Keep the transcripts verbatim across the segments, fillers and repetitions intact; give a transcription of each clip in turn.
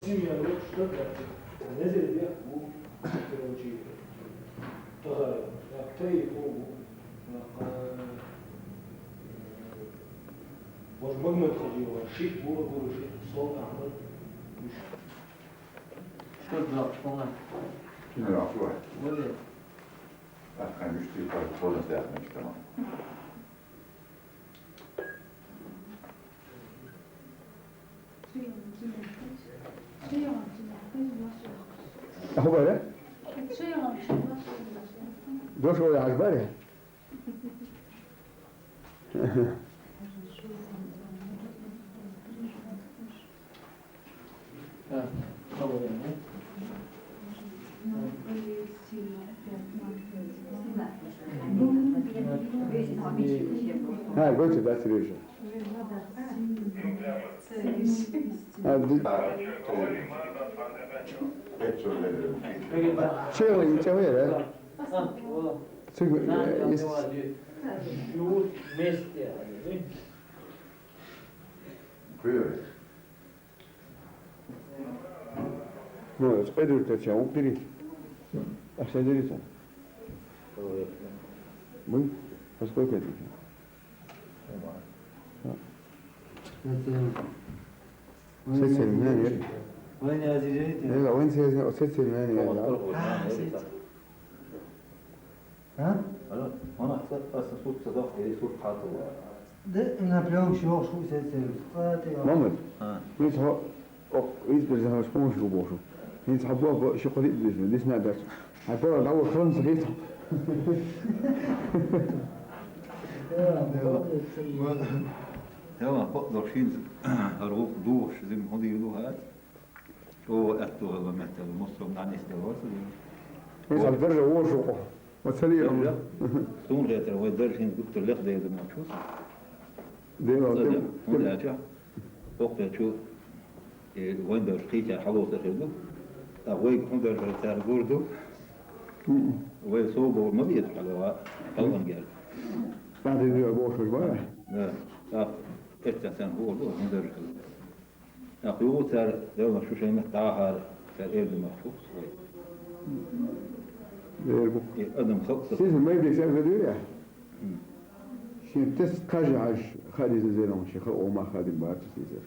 Семья, ну, что это? Незер я, ну, короче, тагай, я, ты, ну, возможно, это дело, шик, бура, бура, шик, сол, ахмад, уж. Что за, что она? Ким яхшы бай? Вроде. Атхан үш тип бар, соны сәтін тамам. Аху баре? Дош ол яхаш баре? Ha, götür, götür. Ha, dı- Şey, şey, şey, şey, Живут вместе, видишь? Ну, это дурь, ты чё, убери. А что дурь-то? Мы? По сколько это? Сетсерим, не, нет. Вы не озижаете? Нет, он сетсерим, не, нет. А, сетсерим. А? Ана, ана, аса суд садах, или суд хатуа. Да, на плёнке ещё шутит, это, кстати. Момент. А. Видишь, о, о, видишь, даже с помощью Божьей. Видишь, а Бог, Бог, ещё курит здесь, здесь надо. А Бог, да, вот он сидит. Яла, бо дошин, аргух душ, зим ходи духа. О, это было металл, мусор на нести лосы. Видишь, а даже о, шо. Оцали. Сун ретро, вай дерхин гуттар лех дайда мачус. Дайла, дайла. Он дача. Окта чу, э, вай дерхи ча халоса хирду. А вай хун дерхи цар гурду. Вай собо мабиет халава. Халван гер. Та дайла бошур бара. Да. А, это сан гурду, хун дерхи. Ах, югу цар, дайла шу шайна тахар, цар эрдимах фукс вай. Эрбук. Э, адам халк. Сиз май бек сар гадыр я? Шин тес кажи аш, хади зелон ши, ха ома хади бар сизер.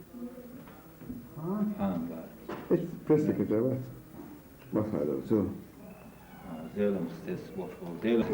Ха, бар. Эс пресс секретарь бар. Масхара, всё. А, зелом здесь, вот, вот, зелом.